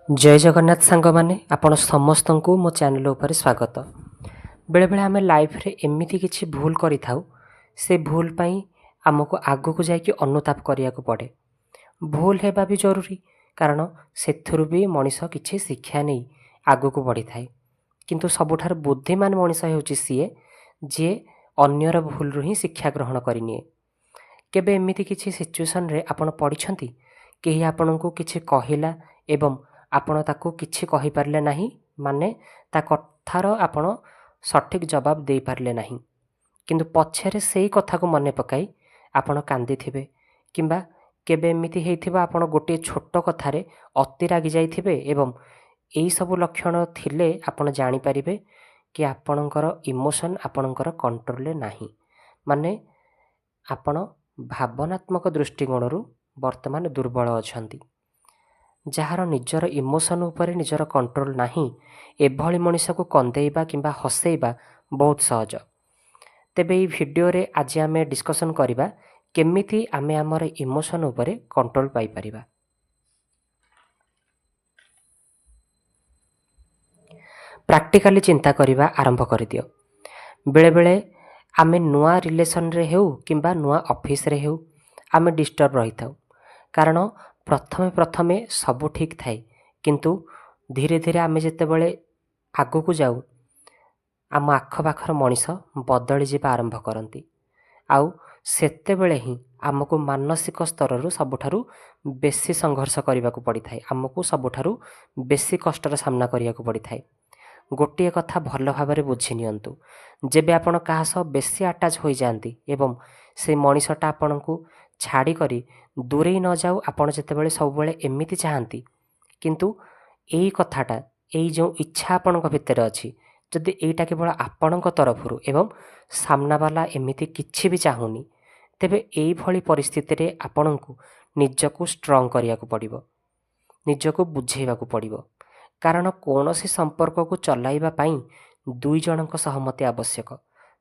ଜୟ ଜଗନ୍ନାଥ ସାଙ୍ଗମାନେ, ଆପଣ ସମସ୍ତଙ୍କୁ ମୋ ଚ୍ୟାନେଲ୍ ଉପରେ ସ୍ୱାଗତ। ବେଳେବେଳେ ଆମେ ଲାଇଫ୍ରେ ଏମିତି କିଛି ଭୁଲ କରିଥାଉ, ସେ ଭୁଲ ପାଇଁ ଆମକୁ ଆଗକୁ ଯାଇକି ଅନୁତାପ କରିବାକୁ ପଡ଼େ। ଭୁଲ ହେବା ବି ଜରୁରୀ, କାରଣ ସେଥିରୁ ବି ମଣିଷ କିଛି ଶିକ୍ଷା ନେଇ ଆଗକୁ ବଢ଼ିଥାଏ। କିନ୍ତୁ ସବୁଠାରୁ ବୁଦ୍ଧିମାନ ମଣିଷ ହେଉଛି ସିଏ ଯିଏ ଅନ୍ୟର ଭୁଲରୁ ହିଁ ଶିକ୍ଷା ଗ୍ରହଣ କରିନିଏ। କେବେ ଏମିତି କିଛି ସିଚୁଏସନ୍ରେ ଆପଣ ପଡ଼ିଛନ୍ତି, କେହି ଆପଣଙ୍କୁ କିଛି କହିଲା ଏବଂ ଆପଣ ତାକୁ କିଛି କହିପାରିଲେ ନାହିଁ, ମାନେ ତା କଥାର ଆପଣ ସଠିକ୍ ଜବାବ ଦେଇପାରିଲେ ନାହିଁ, କିନ୍ତୁ ପଛରେ ସେଇ କଥାକୁ ମନେ ପକାଇ ଆପଣ କାନ୍ଦିଥିବେ? କିମ୍ବା କେବେ ଏମିତି ହେଇଥିବ ଆପଣ ଗୋଟିଏ ଛୋଟ କଥାରେ ଅତି ରାଗି ଯାଇଥିବେ? ଏବଂ ଏଇସବୁ ଲକ୍ଷଣ ଥିଲେ ଆପଣ ଜାଣିପାରିବେ କି ଆପଣଙ୍କର ଇମୋସନ୍ ଆପଣଙ୍କର କଣ୍ଟ୍ରୋଲରେ ନାହିଁ, ମାନେ ଆପଣ ଭାବନାତ୍ମକ ଦୃଷ୍ଟିକୋଣରୁ ବର୍ତ୍ତମାନ ଦୁର୍ବଳ ଅଛନ୍ତି। ଯାହାର ନିଜର ଇମୋସନ୍ ଉପରେ ନିଜର କଣ୍ଟ୍ରୋଲ ନାହିଁ, ଏଭଳି ମଣିଷକୁ କନ୍ଦେଇବା କିମ୍ବା ହସେଇବା ବହୁତ ସହଜ। ତେବେ ଏଇ ଭିଡ଼ିଓରେ ଆଜି ଆମେ ଡିସ୍କସନ୍ କରିବା କେମିତି ଆମେ ଆମର ଇମୋସନ୍ ଉପରେ କଣ୍ଟ୍ରୋଲ ପାଇପାରିବା। ପ୍ରାକ୍ଟିକାଲି ଚିନ୍ତା କରିବା ଆରମ୍ଭ କରିଦିଅ। ବେଳେବେଳେ ଆମେ ନୂଆ ରିଲେସନରେ ହେଉ କିମ୍ବା ନୂଆ ଅଫିସରେ ହେଉ, ଆମେ ଡିଷ୍ଟର୍ବ ରହିଥାଉ, କାରଣ ପ୍ରଥମେ ପ୍ରଥମେ ସବୁ ଠିକ୍ ଥାଏ, କିନ୍ତୁ ଧୀରେ ଧୀରେ ଆମେ ଯେତେବେଳେ ଆଗକୁ ଯାଉ, ଆମ ଆଖପାଖର ମଣିଷ ବଦଳିଯିବା ଆରମ୍ଭ କରନ୍ତି, ଆଉ ସେତେବେଳେ ହିଁ ଆମକୁ ମାନସିକ ସ୍ତରରୁ ସବୁଠାରୁ ବେଶୀ ସଂଘର୍ଷ କରିବାକୁ ପଡ଼ିଥାଏ, ଆମକୁ ସବୁଠାରୁ ବେଶୀ କଷ୍ଟର ସାମ୍ନା କରିବାକୁ ପଡ଼ିଥାଏ। ଗୋଟିଏ କଥା ଭଲ ଭାବରେ ବୁଝି ନିଅନ୍ତୁ, ଯେବେ ଆପଣ କାହା ସହ ବେଶୀ ଆଟାଚ୍ ହୋଇଯାଆନ୍ତି ଏବଂ ସେ ମଣିଷଟା ଆପଣଙ୍କୁ ଛାଡ଼ିକରି ଦୂରେଇ ନ ଯାଉ, ଆପଣ ଯେତେବେଳେ ସବୁବେଳେ ଏମିତି ଚାହାନ୍ତି, କିନ୍ତୁ ଏଇ କଥାଟା, ଏଇ ଯେଉଁ ଇଚ୍ଛା ଆପଣଙ୍କ ଭିତରେ ଅଛି, ଯଦି ଏଇଟା କେବଳ ଆପଣଙ୍କ ତରଫରୁ ଏବଂ ସାମ୍ନାବାଲା ଏମିତି କିଛି ବି ଚାହୁଁନି, ତେବେ ଏଇଭଳି ପରିସ୍ଥିତିରେ ଆପଣଙ୍କୁ ନିଜକୁ ଷ୍ଟ୍ରଙ୍ଗ କରିବାକୁ ପଡ଼ିବ, ନିଜକୁ ବୁଝେଇବାକୁ ପଡ଼ିବ, କାରଣ କୌଣସି ସମ୍ପର୍କକୁ ଚଲାଇବା ପାଇଁ ଦୁଇ ଜଣଙ୍କ ସହମତି ଆବଶ୍ୟକ।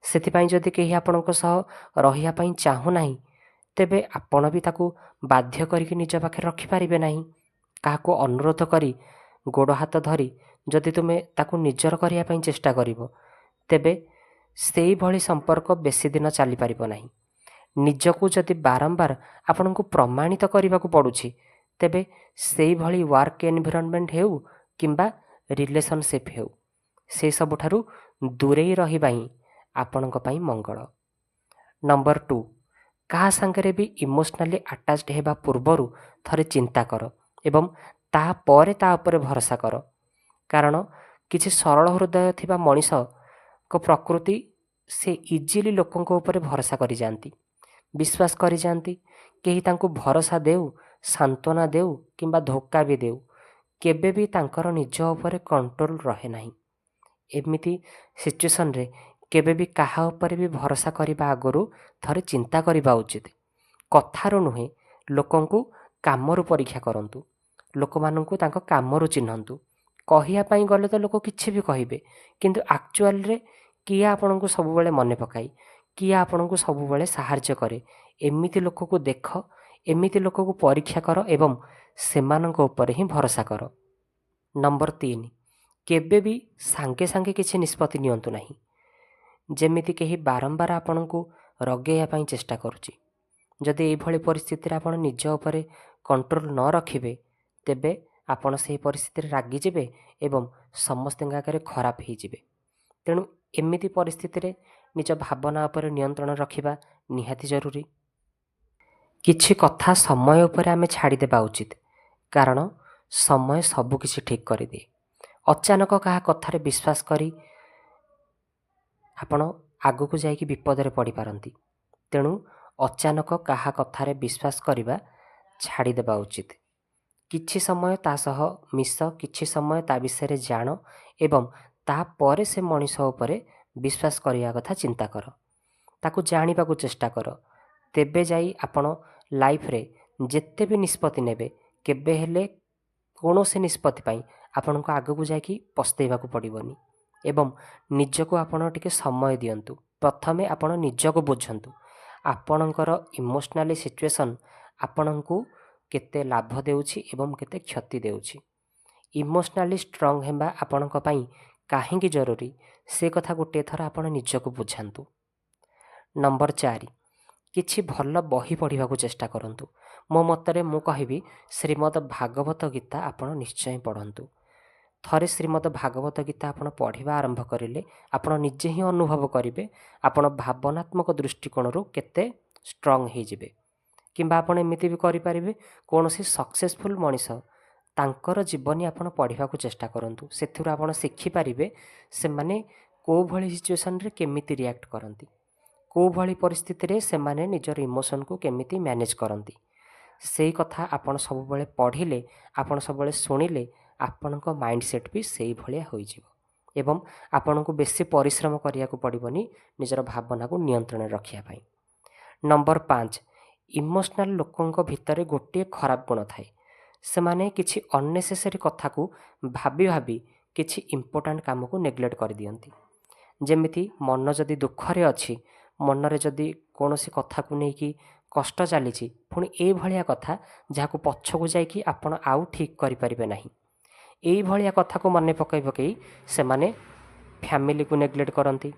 ସେଥିପାଇଁ ଯଦି କେହି ଆପଣଙ୍କ ସହ ରହିବା ପାଇଁ ଚାହୁଁନାହିଁ, ତେବେ ଆପଣ ବି ତାକୁ ବାଧ୍ୟ କରିକି ନିଜ ପାଖରେ ରଖିପାରିବେ ନାହିଁ। କାହାକୁ ଅନୁରୋଧ କରି, ଗୋଡ଼ ହାତ ଧରି ଯଦି ତୁମେ ତାକୁ ନିଜର କରିବା ପାଇଁ ଚେଷ୍ଟା କରିବ, ତେବେ ସେଇଭଳି ସମ୍ପର୍କ ବେଶୀ ଦିନ ଚାଲିପାରିବ ନାହିଁ। ନିଜକୁ ଯଦି ବାରମ୍ବାର ଆପଣଙ୍କୁ ପ୍ରମାଣିତ କରିବାକୁ ପଡ଼ୁଛି, ତେବେ ସେଇଭଳି ୱାର୍କ ଏନଭିରନମେଣ୍ଟ ହେଉ କିମ୍ବା ରିଲେସନସିପ୍ ହେଉ, ସେ ସବୁଠାରୁ ଦୂରେଇ ରହିବା ହିଁ ଆପଣଙ୍କ ପାଇଁ ମଙ୍ଗଳ। ନମ୍ବର 2, କାହା ସାଙ୍ଗରେ ବି ଇମୋସନାଲି ଆଟାଚ୍ଡ ହେବା ପୂର୍ବରୁ ଥରେ ଚିନ୍ତା କର ଏବଂ ତାପରେ ତା ଉପରେ ଭରସା କର, କାରଣ କିଛି ସରଳ ହୃଦୟ ଥିବା ମଣିଷଙ୍କ ପ୍ରକୃତି, ସେ ଇଜିଲି ଲୋକଙ୍କ ଉପରେ ଭରସା କରିଯାଆନ୍ତି, ବିଶ୍ୱାସ କରିଯାଆନ୍ତି। କେହି ତାଙ୍କୁ ଭରସା ଦେଉ, ସାନ୍ତ୍ୱନା ଦେଉ କିମ୍ବା ଧୋକା ବି ଦେଉ, କେବେ ବି ତାଙ୍କର ନିଜ ଉପରେ କଣ୍ଟ୍ରୋଲ ରହେ ନାହିଁ। ଏମିତି ସିଚୁଏସନରେ କେବେ ବି କାହା ଉପରେ ବି ଭରସା କରିବା ଆଗରୁ ଥରେ ଚିନ୍ତା କରିବା ଉଚିତ। କଥାରୁ ନୁହେଁ, ଲୋକଙ୍କୁ କାମରୁ ପରୀକ୍ଷା କରନ୍ତୁ, ଲୋକମାନଙ୍କୁ ତାଙ୍କ କାମରୁ ଚିହ୍ନନ୍ତୁ। କହିବା ପାଇଁ ଗଲେ ତ ଲୋକ କିଛି ବି କହିବେ, କିନ୍ତୁ ଆକ୍ଚୁଆଲରେ କିଏ ଆପଣଙ୍କୁ ସବୁବେଳେ ମନେ ପକାଏ, କିଏ ଆପଣଙ୍କୁ ସବୁବେଳେ ସାହାଯ୍ୟ କରେ, ଏମିତି ଲୋକକୁ ଦେଖ, ଏମିତି ଲୋକକୁ ପରୀକ୍ଷା କର ଏବଂ ସେମାନଙ୍କ ଉପରେ ହିଁ ଭରସା କର। ନମ୍ବର 3, କେବେ ବି ସାଙ୍ଗେ ସାଙ୍ଗେ କିଛି ନିଷ୍ପତ୍ତି ନିଅନ୍ତୁ ନାହିଁ। ଯେମିତି କେହି ବାରମ୍ବାର ଆପଣଙ୍କୁ ରଗେଇବା ପାଇଁ ଚେଷ୍ଟା କରୁଛି, ଯଦି ଏଇଭଳି ପରିସ୍ଥିତିରେ ଆପଣ ନିଜ ଉପରେ କଣ୍ଟ୍ରୋଲ ନ ରଖିବେ, ତେବେ ଆପଣ ସେହି ପରିସ୍ଥିତିରେ ରାଗିଯିବେ ଏବଂ ସମସ୍ତଙ୍କ ଆଗରେ ଖରାପ ହେଇଯିବେ। ତେଣୁ ଏମିତି ପରିସ୍ଥିତିରେ ନିଜ ଭାବନା ଉପରେ ନିୟନ୍ତ୍ରଣ ରଖିବା ନିହାତି ଜରୁରୀ। କିଛି କଥା ସମୟ ଉପରେ ଆମେ ଛାଡ଼ିଦେବା ଉଚିତ, କାରଣ ସମୟ ସବୁକିଛି ଠିକ୍ କରିଦିଏ। ଅଚାନକ କାହା କଥାରେ ବିଶ୍ୱାସ କରି ଆପଣ ଆଗକୁ ଯାଇକି ବିପଦରେ ପଡ଼ିପାରନ୍ତି। ତେଣୁ ଅଚାନକ କାହା କଥାରେ ବିଶ୍ୱାସ କରିବା ଛାଡ଼ିଦେବା ଉଚିତ। କିଛି ସମୟ ତା ସହ ମିଶ, କିଛି ସମୟ ତା ବିଷୟରେ ଜାଣ ଏବଂ ତାପରେ ସେ ମଣିଷ ଉପରେ ବିଶ୍ୱାସ କରିବା କଥା ଚିନ୍ତା କର, ତାକୁ ଜାଣିବାକୁ ଚେଷ୍ଟା କର। ତେବେ ଯାଇ ଆପଣ ଲାଇଫରେ ଯେତେ ବି ନିଷ୍ପତ୍ତି ନେବେ, କେବେ ହେଲେ କୌଣସି ନିଷ୍ପତ୍ତି ପାଇଁ ଆପଣଙ୍କୁ ଆଗକୁ ଯାଇକି ପସ୍ତେଇବାକୁ ପଡ଼ିବନି। ଏବଂ ନିଜକୁ ଆପଣ ଟିକେ ସମୟ ଦିଅନ୍ତୁ। ପ୍ରଥମେ ଆପଣ ନିଜକୁ ବୁଝନ୍ତୁ, ଆପଣଙ୍କର ଇମୋସନାଲି ସିଚୁଏସନ୍ ଆପଣଙ୍କୁ କେତେ ଲାଭ ଦେଉଛି ଏବଂ କେତେ କ୍ଷତି ଦେଉଛି। ଇମୋସନାଲି ଷ୍ଟ୍ରଙ୍ଗ ହେବା ଆପଣଙ୍କ ପାଇଁ କାହିଁକି ଜରୁରୀ, ସେ କଥା ଗୋଟିଏ ଥର ଆପଣ ନିଜକୁ ବୁଝାନ୍ତୁ। ନମ୍ବର 4, କିଛି ଭଲ ବହି ପଢ଼ିବାକୁ ଚେଷ୍ଟା କରନ୍ତୁ। ମୋ ମତରେ ମୁଁ କହିବି, ଶ୍ରୀମଦ ଭାଗବତ ଗୀତା ଆପଣ ନିଶ୍ଚୟ ପଢ଼ନ୍ତୁ। ଥରେ ଶ୍ରୀମଦ ଭାଗବତ ଗୀତା ଆପଣ ପଢ଼ିବା ଆରମ୍ଭ କରିଲେ ଆପଣ ନିଜେ ହିଁ ଅନୁଭବ କରିବେ ଆପଣ ଭାବନାତ୍ମକ ଦୃଷ୍ଟିକୋଣରୁ କେତେ ଷ୍ଟ୍ରଙ୍ଗ ହେଇଯିବେ। କିମ୍ବା ଆପଣ ଏମିତି ବି କରିପାରିବେ, କୌଣସି ସକ୍ସେସଫୁଲ୍ ମଣିଷ, ତାଙ୍କର ଜୀବନୀ ଆପଣ ପଢ଼ିବାକୁ ଚେଷ୍ଟା କରନ୍ତୁ। ସେଥିରୁ ଆପଣ ଶିଖିପାରିବେ ସେମାନେ କେଉଁ ଭଳି ସିଚୁଏସନ୍ରେ କେମିତି ରିଆକ୍ଟ କରନ୍ତି, କେଉଁ ଭଳି ପରିସ୍ଥିତିରେ ସେମାନେ ନିଜର ଇମୋସନ୍କୁ କେମିତି ମ୍ୟାନେଜ୍ କରନ୍ତି। ସେଇ କଥା ଆପଣ ସବୁବେଳେ ପଢ଼ିଲେ, ଆପଣ ସବୁବେଳେ ଶୁଣିଲେ, ଆପଣଙ୍କ ମାଇଣ୍ଡ ସେଟ୍ ବି ସେଇଭଳିଆ ହୋଇଯିବ ଏବଂ ଆପଣଙ୍କୁ ବେଶୀ ପରିଶ୍ରମ କରିବାକୁ ପଡ଼ିବନି ନିଜର ଭାବନାକୁ ନିୟନ୍ତ୍ରଣରେ ରଖିବା ପାଇଁ। ନମ୍ବର 5, ଇମୋସନାଲ୍ ଲୋକଙ୍କ ଭିତରେ ଗୋଟିଏ ଖରାପ ଗୁଣ ଥାଏ। ସେମାନେ କିଛି ଅନ୍ନେସେସରୀ କଥାକୁ ଭାବି ଭାବି କିଛି ଇମ୍ପୋର୍ଟାଣ୍ଟ କାମକୁ ନେଗ୍ଲେକ୍ଟ କରିଦିଅନ୍ତି। ଯେମିତି ମନ ଯଦି ଦୁଃଖରେ ଅଛି, ମନରେ ଯଦି କୌଣସି କଥାକୁ ନେଇକି କଷ୍ଟ ଚାଲିଛି, ପୁଣି ଏଇଭଳିଆ କଥା ଯାହାକୁ ପଛକୁ ଯାଇକି ଆପଣ ଆଉ ଠିକ୍ କରିପାରିବେ ନାହିଁ, ଏଇଭଳିଆ କଥାକୁ ମନେ ପକାଇ ପକାଇ ସେମାନେ ଫ୍ୟାମିଲିକୁ ନେଗ୍ଲେକ୍ଟ କରନ୍ତି,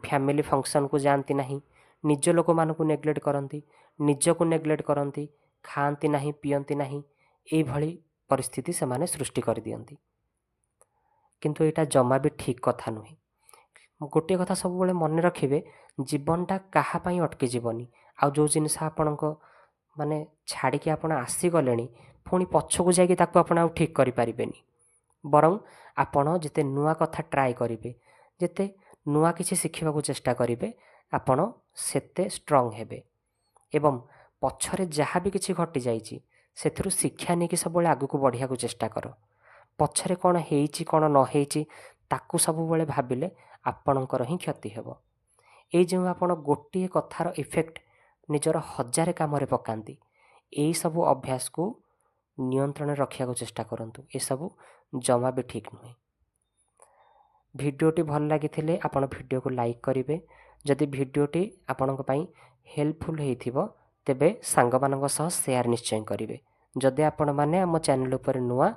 ଫ୍ୟାମିଲି ଫଙ୍କସନ୍କୁ ଯାଆନ୍ତି ନାହିଁ, ନିଜ ଲୋକମାନଙ୍କୁ ନେଗ୍ଲେକ୍ଟ କରନ୍ତି, ନିଜକୁ ନେଗ୍ଲେକ୍ଟ କରନ୍ତି, ଖାଆନ୍ତି ନାହିଁ, ପିଅନ୍ତି ନାହିଁ। ଏଇଭଳି ପରିସ୍ଥିତି ସେମାନେ ସୃଷ୍ଟି କରିଦିଅନ୍ତି। କିନ୍ତୁ ଏଇଟା ଜମା ବି ଠିକ୍ କଥା ନୁହେଁ। ଗୋଟିଏ କଥା ସବୁବେଳେ ମନେ ରଖିବେ, ଜୀବନଟା କାହା ପାଇଁ ଅଟକି ଯିବନି। ଆଉ ଯେଉଁ ଜିନିଷ ଆପଣଙ୍କ ମାନେ ଛାଡ଼ିକି ଆପଣ ଆସିଗଲେଣି, ପୁଣି ପଛକୁ ଯାଇକି ତାକୁ ଆପଣ ଆଉ ଠିକ୍ କରିପାରିବେନି। ବରଂ ଆପଣ ଯେତେ ନୂଆ କଥା ଟ୍ରାଏ କରିବେ, ଯେତେ ନୂଆ କିଛି ଶିଖିବାକୁ ଚେଷ୍ଟା କରିବେ, ଆପଣ ସେତେ ଷ୍ଟ୍ରଙ୍ଗ ହେବେ। ଏବଂ ପଛରେ ଯାହା ବି କିଛି ଘଟିଯାଇଛି ସେଥିରୁ ଶିକ୍ଷା ନେଇକି ସବୁବେଳେ ଆଗକୁ ବଢ଼ିବାକୁ ଚେଷ୍ଟା କର। ପଛରେ କ'ଣ ହେଇଛି, କ'ଣ ନ ହେଇଛି, ତାକୁ ସବୁବେଳେ ଭାବିଲେ ଆପଣଙ୍କର ହିଁ କ୍ଷତି ହେବ। ଏଇ ଯେଉଁ ଆପଣ ଗୋଟିଏ କଥାର ଇଫେକ୍ଟ ନିଜର ହଜାରେ କାମରେ ପକାନ୍ତି, ଏଇସବୁ ଅଭ୍ୟାସକୁ ନିୟନ୍ତ୍ରଣରେ ରଖିବାକୁ ଚେଷ୍ଟା କରନ୍ତୁ। ଏସବୁ ଜମା ବି ଠିକ୍ ନୁହେଁ। ଭିଡ଼ିଓଟି ଭଲ ଲାଗିଥିଲେ ଆପଣ ଭିଡ଼ିଓକୁ ଲାଇକ୍ କରିବେ। ଯଦି ଭିଡ଼ିଓଟି ଆପଣଙ୍କ ପାଇଁ ହେଲ୍ପଫୁଲ୍ ହେଇଥିବ, ତେବେ ସାଙ୍ଗମାନଙ୍କ ସହ ସେୟାର ନିଶ୍ଚୟ କରିବେ। ଯଦି ଆପଣମାନେ ଆମ ଚ୍ୟାନେଲ୍ ଉପରେ ନୂଆ,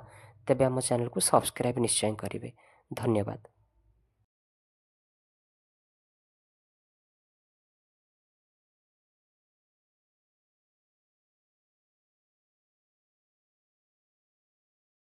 ତେବେ ଆମ ଚ୍ୟାନେଲକୁ ସବସ୍କ୍ରାଇବ୍ ନିଶ୍ଚୟ କରିବେ। ଧନ୍ୟବାଦ।